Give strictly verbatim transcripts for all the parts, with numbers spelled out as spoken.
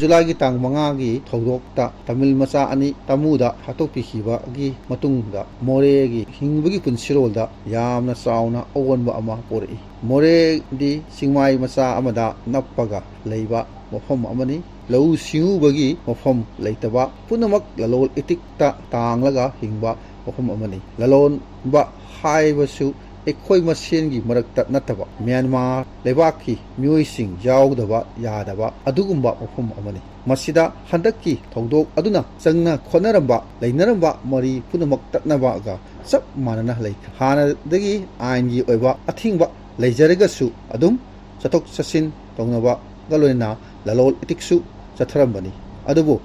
ꯖꯨꯂꯥꯏꯒꯤ ꯇꯥꯡ ꯃꯉꯥꯒꯤ ꯊꯧꯗꯣꯛꯇ ꯇꯥꯃꯤꯜ ꯃꯆꯥ ꯑꯅꯤ ꯇꯥꯃꯨꯗ ꯍꯥꯠꯇꯣꯛꯄꯤꯈꯤꯕꯒꯤ ꯃꯇꯨꯡꯗ ꯃꯣꯔꯦꯒꯤ ꯍꯤꯡꯕꯒꯤ ꯄꯨꯟꯁꯤꯔꯣꯜꯗ ꯌꯥꯝꯅ ꯆꯥꯎꯅ ꯑꯑꯣꯟꯕ ꯑꯃ ꯄꯨꯔꯛꯏ꯫ ꯃꯣꯔꯦꯗꯤ ꯆꯤꯡꯃꯥꯏ ꯃꯆꯥ ꯑꯃꯗ ꯅꯞꯄꯒ ꯂꯩꯕ ꯃꯐꯝ ꯑꯃꯅꯤ꯫ ꯂꯧꯎ ꯁꯤꯡꯎꯕꯒꯤ ꯃꯐꯝ ꯂꯩꯇꯕ, ꯄꯨꯝꯅꯃꯛ ꯂꯂꯣꯜ ꯏꯇꯤꯛꯇ ꯇꯥꯡꯂꯒ ꯍꯤꯡꯕ ꯃꯐꯝ ꯑꯃꯅꯤ꯫ ꯂꯂꯣꯟꯕ ꯍꯥꯏꯕꯁꯨ ꯑꯩꯈꯣꯏ ꯃꯁꯦꯟꯒꯤ ꯃꯔꯛꯇ ꯅꯠꯇꯕ, ꯃ꯭ꯌꯥꯟꯃꯥꯔ ꯂꯩꯕꯥꯛꯀꯤ ꯃꯤꯑꯣꯏꯁꯤꯡ ꯌꯥꯎꯗꯕ ꯌꯥꯗꯕ ꯑꯗꯨꯒꯨꯝꯕ ꯃꯐꯝ ꯑꯃꯅꯤ꯫ ꯃꯁꯤꯗ ꯍꯟꯗꯛꯀꯤ ꯊꯧꯗꯣꯛ ꯑꯗꯨꯅ ꯆꯪꯅ ꯈꯣꯠꯅꯔꯝꯕ, ꯂꯩꯅꯔꯝꯕ ꯃꯔꯤ ꯄꯨꯝꯅꯃꯛ ꯇꯠꯅꯕꯒ ꯆꯞ ꯃꯥꯟꯅꯅ ꯂꯩꯈ꯭ꯔꯦ꯫ ꯍꯥꯟꯅꯗꯒꯤ ꯑꯥꯏꯟꯒꯤ ꯑꯣꯏꯕ ꯑꯊꯤꯡꯕ ꯂꯩꯖꯔꯒꯁꯨ ꯑꯗꯨꯝ ꯆꯠꯊꯣꯛ ꯆꯠꯁꯤꯟ ꯇꯧꯅꯕꯒ ꯂꯣꯏꯅꯅ ꯂꯂꯣꯜ ꯏꯇꯤꯛꯁꯨ ꯆꯠꯊꯔꯝꯕꯅꯤ꯫ ꯑꯗꯨꯕꯨ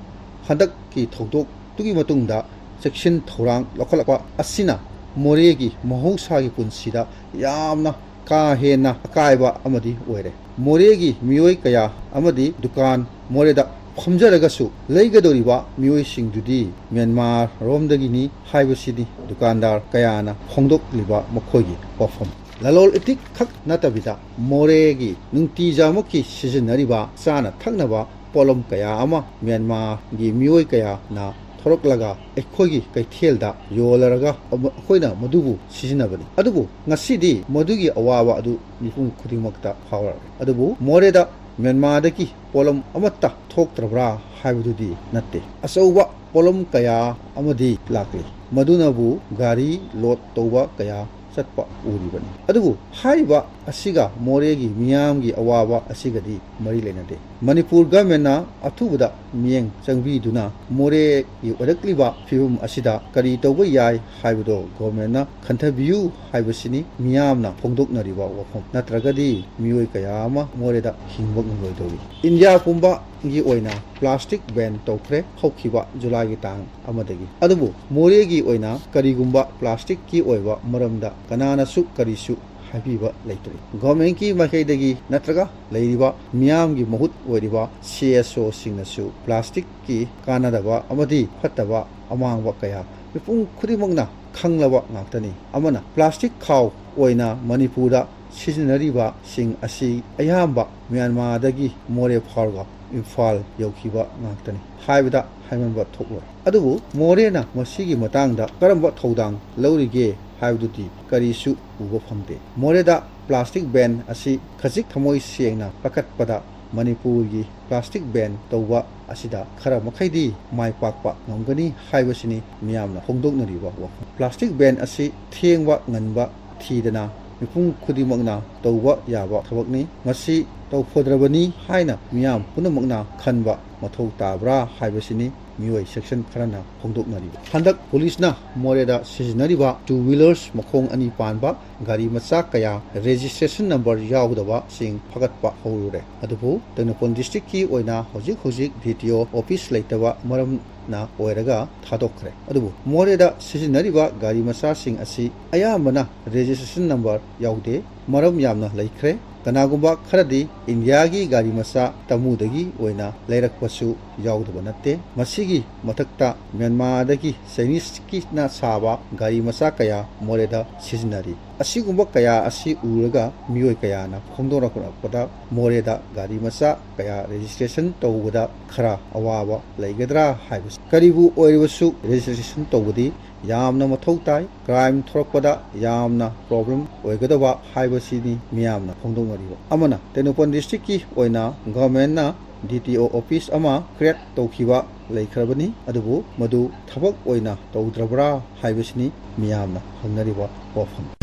ꯍꯟꯗꯛꯀꯤ ꯊꯧꯗꯣꯛꯇꯨꯒꯤ ꯃꯇꯨꯡꯗ ꯆꯦꯛꯁꯤꯟ ꯊꯧꯔꯥꯡ ꯂꯧꯈꯠꯂꯛꯄ ꯑꯁꯤꯅ ꯃꯣꯔꯦꯒꯤ ꯃꯍꯧꯁꯥꯒꯤ ꯄꯨꯟꯁꯤꯗ ꯌꯥꯝꯅ ꯀꯥ ꯍꯦꯟꯅ ꯑꯀꯥꯏꯕ ꯑꯃꯗꯤ ꯑꯣꯏꯔꯦ꯫ ꯃꯣꯔꯦꯒꯤ ꯃꯤꯑꯣꯏ ꯀꯌꯥ ꯑꯃꯗꯤ ꯗꯨꯀꯥꯟ ꯃꯣꯔꯦꯗ ꯐꯝꯖꯔꯒꯁꯨ ꯂꯩꯒꯗꯧꯔꯤꯕ ꯃꯤꯑꯣꯏꯁꯤꯡꯗꯨꯗꯤ ꯃ꯭ꯌꯥꯟꯃꯥꯔ ꯔꯣꯝꯗꯒꯤꯅꯤ ꯍꯥꯏꯕꯁꯤꯅꯤ ꯗꯨꯀꯥꯟꯗꯥꯔ ꯀꯌꯥꯅ ꯐꯣꯡꯗꯣꯛꯂꯤꯕ ꯃꯈꯣꯏꯒꯤ ꯋꯥꯐꯝ꯫ ꯂꯂꯣꯜ ꯏꯇꯤꯛ ꯈꯛ ꯅꯠꯇꯕꯤꯗ ꯃꯣꯔꯦꯒꯤ ꯅꯨꯡꯇꯤꯖꯥꯃꯛꯀꯤ ꯁꯤꯖꯤꯟꯅꯔꯤꯕ ꯆꯥꯅ ꯊꯛꯅꯕ ꯄꯣꯠꯂꯝ ꯀꯌꯥ ꯑꯃ ꯃ꯭ꯌꯥꯟꯃꯥꯔꯒꯤ ꯃꯤꯑꯣꯏ ꯀꯌꯥꯅ ꯊꯣꯔꯛꯂꯒ ꯑꯩꯈꯣꯏꯒꯤ ꯀꯩꯊꯦꯜꯗ ꯌꯣꯜꯂꯔꯒ ꯑꯃ-, ꯑꯩꯈꯣꯏꯅ ꯃꯗꯨꯕꯨ ꯁꯤꯖꯤꯟꯅꯕꯅꯤ꯫ ꯑꯗꯨꯕꯨ ꯉꯁꯤꯗꯤ ꯃꯗꯨꯒꯤ ꯑꯋꯥꯕ ꯑꯗꯨ ꯃꯤꯄꯨꯝ ꯈꯨꯗꯤꯡꯃꯛꯇ ꯐꯥꯎꯔꯛꯂꯦ꯫ ꯑꯗꯨꯕꯨ ꯃꯣꯔꯦꯗ ꯃ꯭ꯌꯥꯟꯃꯥꯔꯗꯒꯤ ꯄꯣꯠꯂꯝ ꯑꯃꯠꯇ ꯊꯣꯛꯇ꯭ꯔꯕ꯭ꯔꯥ ꯍꯥꯏꯕꯗꯨꯗꯤ ꯅꯠꯇꯦ꯫ ꯑꯆꯧꯕ ꯄꯣꯠꯂꯝ ꯀꯌꯥ ꯑꯃꯗꯤ ꯂꯥꯛꯂꯤ꯫ ꯃꯗꯨꯅꯕꯨ ꯒꯥꯔꯤ ꯂꯣꯗ ꯇꯧꯕ ꯀꯌꯥ ꯆꯠꯄ ꯎꯔꯤꯕꯅꯤ꯫ ꯑꯗꯨꯕꯨ ꯍꯥꯏꯔꯤꯕ ꯑꯁꯤꯒ ꯃꯣꯔꯦꯒꯤ ꯃꯤꯌꯥꯝꯒꯤ ꯑꯋꯥꯕ ꯑꯁꯤꯒꯗꯤ ꯃꯔꯤ ꯂꯩꯅꯗꯦ꯫ ꯃꯅꯤꯄꯨꯔ ꯒꯚꯔꯟꯃꯦꯟꯅ ꯑꯊꯨꯕꯗ ꯃꯤꯠꯌꯦꯡ ꯆꯪꯕꯤꯗꯨꯅ ꯃꯣꯔꯦꯒꯤ ꯑꯣꯏꯔꯛꯂꯤꯕ ꯐꯤꯕꯝ ꯑꯁꯤꯗ ꯀꯔꯤ ꯇꯧꯕ ꯌꯥꯏ ꯍꯥꯏꯕꯗꯣ ꯒꯚꯔꯟꯃꯦꯟꯅ ꯈꯟꯊꯕꯤꯌꯨ ꯍꯥꯏꯕꯁꯤꯅꯤ ꯃꯤꯌꯥꯝꯅ ꯐꯣꯡꯗꯣꯛꯅꯔꯤꯕ ꯋꯥꯐꯝ꯫ ꯅꯠꯇ꯭ꯔꯒꯗꯤ ꯃꯤꯑꯣꯏ ꯀꯌꯥ ꯑꯃ ꯃꯣꯔꯦꯗ ꯍꯤꯡꯕ ꯉꯝꯂꯣꯏꯗꯧꯔꯤ꯫ ꯏꯟꯗꯤꯌꯥ ꯄꯨꯝꯕꯒꯤ ꯑꯣꯏꯅ ꯄ꯭ꯂꯥꯁꯇꯤꯛ ꯕꯦꯟ ꯇꯧꯈ꯭ꯔꯦ ꯍꯧꯈꯤꯕ ꯖꯨꯂꯥꯏꯒꯤ ꯇꯥꯡ ꯑꯃꯗꯒꯤ꯫ ꯑꯗꯨꯕꯨ ꯃꯣꯔꯦꯒꯤ ꯑꯣꯏꯅ ꯀꯔꯤꯒꯨꯝꯕ ꯄ꯭ꯂꯥꯁꯇꯤꯛꯀꯤ ꯑꯣꯏꯕ ꯃꯔꯝꯗ ꯀꯅꯥꯅꯁꯨ ꯀꯔꯤꯁꯨ ꯍꯥꯏꯕꯤꯕ ꯂꯩꯇ꯭ꯔꯤ꯫ ꯒꯣꯔꯃꯦꯟꯒꯤ ꯃꯥꯏꯀꯩꯗꯒꯤ ꯅꯠꯇ꯭ꯔꯒ ꯂꯩꯔꯤꯕ ꯃꯤꯌꯥꯝꯒꯤ ꯃꯍꯨꯠ ꯑꯣꯏꯔꯤꯕ ꯁꯤ ꯑꯦꯁ ꯑꯣꯁꯤꯡꯅꯁꯨ ꯄ꯭ꯂꯥꯁꯇꯤꯛꯀꯤ ꯀꯥꯟꯅꯗꯕ ꯑꯃꯗꯤ ꯐꯠꯇꯕ ꯑꯃꯥꯡꯕ ꯀꯌꯥ ꯃꯤꯄꯨꯝ ꯈꯨꯗꯤꯡꯃꯛꯅ ꯈꯪꯂꯕ ꯉꯥꯛꯇꯅꯤ꯫ ꯑꯃꯅ, ꯄ꯭ꯂꯥꯁꯇꯤꯛ ꯈꯥꯎ ꯑꯣꯏꯅ ꯃꯅꯤꯄꯨꯔꯗ ꯁꯤꯖꯤꯟꯅꯔꯤꯕꯁꯤꯡ ꯑꯁꯤ ꯑꯌꯥꯝꯕ ꯃ꯭ꯌꯥꯟꯃꯥꯔꯗꯒꯤ ꯃꯣꯔꯦ ꯐꯥꯎꯔꯒ ꯏꯝꯐꯥꯜ ꯌꯧꯈꯤꯕ ꯉꯥꯛꯇꯅꯤ ꯍꯥꯏꯕꯗ ꯍꯥꯏꯃꯟꯕ ꯊꯣꯛꯂꯣꯏ꯫ ꯑꯗꯨꯕꯨ ꯃꯣꯔꯦꯅ ꯃꯁꯤꯒꯤ ꯃꯇꯥꯡꯗ ꯀꯔꯝꯕ ꯊꯧꯗꯥꯡ ꯂꯧꯔꯤꯒꯦ ꯍꯥꯏꯕꯗꯨꯗꯤ ꯀꯔꯤꯁꯨ ꯎꯕ ꯐꯪꯗꯦ꯫ ꯃꯣꯔꯦꯗ plastic ban ꯑꯁꯤ ꯈꯖꯤꯛ ꯊꯃꯣꯏ ꯁꯦꯡꯅ ꯀꯛꯊꯠꯄꯗ ꯃꯅꯤꯄꯨꯔꯒꯤ plastic ban ꯇꯧꯕ ꯑꯁꯤꯗ ꯈꯔ ꯃꯈꯩꯗꯤ ꯃꯥꯏ ꯄꯥꯛꯄ ꯉꯝꯒꯅꯤ ꯍꯥꯏꯕꯁꯤꯅꯤ ꯃꯤꯌꯥꯝꯅ ꯐꯣꯡꯗꯣꯛꯅꯔꯤꯕ ꯋꯥꯐꯝ꯫ Plastic ban ꯑꯁꯤ ꯊꯦꯡꯕ ꯉꯟꯕ ꯊꯤꯗꯅ ꯃꯤꯄꯨꯝ ꯈꯨꯗꯤꯡꯃꯛꯅ ꯇꯧꯕ ꯌꯥꯕ ꯊꯕꯛꯅꯤ꯫ ꯃꯁꯤ ꯇꯧꯐꯗ꯭ꯔꯕꯅꯤ ꯍꯥꯏꯅ ꯃꯤꯌꯥꯝ ꯄꯨꯝꯅꯃꯛꯅ ꯈꯟꯕ ꯃꯊꯧ ꯇꯥꯕ꯭ꯔꯥ ꯍꯥꯏꯕꯁꯤꯅꯤ ꯃꯤꯑꯣꯏ section ꯈꯔꯅ ꯐꯣꯡꯗꯣꯛꯅꯔꯤꯕ꯫ ꯍꯟꯗꯛ ꯄꯨꯂꯤꯁꯅ ꯃꯣꯔꯦꯗ ꯁꯤꯖꯤꯟꯅꯔꯤꯕ two wheelers ꯃꯈꯣꯡ ꯑꯅꯤ ꯄꯥꯟꯕ ꯒꯥꯔꯤ ꯃꯆꯥ ꯀꯌꯥ registration number ꯌꯥꯎꯗꯕꯁꯤꯡ ꯐꯒꯠꯄ ꯍꯧꯔꯨꯔꯦ꯫ ꯑꯗꯨꯕꯨ ꯇꯦꯡꯅꯧꯄꯜ districtꯀꯤ ꯑꯣꯏꯅ ꯍꯧꯖꯤꯛ ꯍꯧꯖꯤꯛ DTO office ꯂꯩꯇꯕ ꯃꯔꯝꯅ ꯑꯣꯏꯔꯒ ꯊꯥꯗꯣꯛꯈ꯭ꯔꯦ꯫ ꯑꯗꯨꯕꯨ ꯃꯣꯔꯦꯗ ꯁꯤꯖꯤꯟꯅꯔꯤꯕ ꯒꯥꯔꯤ ꯃꯆꯥꯁꯤꯡ ꯑꯁꯤ ꯑꯌꯥꯝꯕꯅ registration number ꯌꯥꯎꯗꯦ꯫ ꯃꯔꯝ ꯌꯥꯝꯅ ꯂꯩꯈ꯭ꯔꯦ꯫ ꯀꯅꯥꯒꯨꯝꯕ ꯈꯔꯗꯤ ꯏꯟꯗꯤꯌꯥꯒꯤ ꯒꯥꯔꯤ ꯃꯆꯥ ꯇꯃꯨꯗꯒꯤ ꯑꯣꯏꯅ ꯂꯩꯔꯛꯄꯁꯨ ꯌꯥꯎꯗꯕ ꯅꯠꯇꯦ꯫ ꯃꯁꯤꯒꯤ ꯃꯊꯛꯇ ꯃ꯭ꯌꯥꯟꯃꯥꯔꯗꯒꯤ Chineseꯀꯤꯅ ꯁꯥꯕ ꯒꯥꯔꯤ ꯃꯆꯥ ꯀꯌꯥ ꯃꯣꯔꯦꯗ ꯁꯤꯖꯤꯟꯅꯔꯤ꯫ ꯑꯁꯤꯒꯨꯝꯕ ꯀꯌꯥ ꯑꯁꯤ ꯎꯔꯒ ꯃꯤꯑꯣꯏ ꯀꯌꯥꯅ ꯐꯣꯡꯗꯣꯔꯛꯄꯗ ꯃꯣꯔꯦꯗ ꯒꯥꯔꯤ ꯃꯆꯥ ꯀꯌꯥ registration ꯇꯧꯕꯗ ꯈꯔ ꯑꯋꯥꯕ ꯂꯩꯒꯗ꯭ꯔꯥ ꯍꯥꯏꯕꯁꯤ꯫ ꯀꯔꯤꯕꯨ ꯑꯣꯏꯔꯕꯁꯨ registration ꯇꯧꯕꯗꯤ ꯌꯥꯝꯅ ꯃꯊꯧ ꯇꯥꯏ꯫ Crime ꯊꯣꯔꯛꯄꯗ ꯌꯥꯝꯅ problem ꯑꯣꯏꯒꯗꯕ ꯍꯥꯏꯕꯁꯤꯅꯤ ꯃꯤꯌꯥꯝꯅ ꯐꯣꯡꯗꯣꯛꯅꯔꯤꯕ꯫ ꯑꯃꯅ ꯇꯦꯡꯅꯧꯄꯜ districtꯀꯤ ꯑꯣꯏꯅ governmentꯅ DTO office ꯑꯃ create ꯇꯧꯈꯤꯕ ꯂꯩꯈ꯭ꯔꯕꯅꯤ, ꯑꯗꯨꯕꯨ ꯃꯗꯨ ꯊꯕꯛ ꯑꯣꯏꯅ ꯇꯧꯗ꯭ꯔꯕ꯭ꯔꯥ ꯍꯥꯏꯕꯁꯤꯅꯤ ꯃꯤꯌꯥꯝꯅ ꯍꯪꯅꯔꯤꯕ ꯋꯥꯐꯝ꯫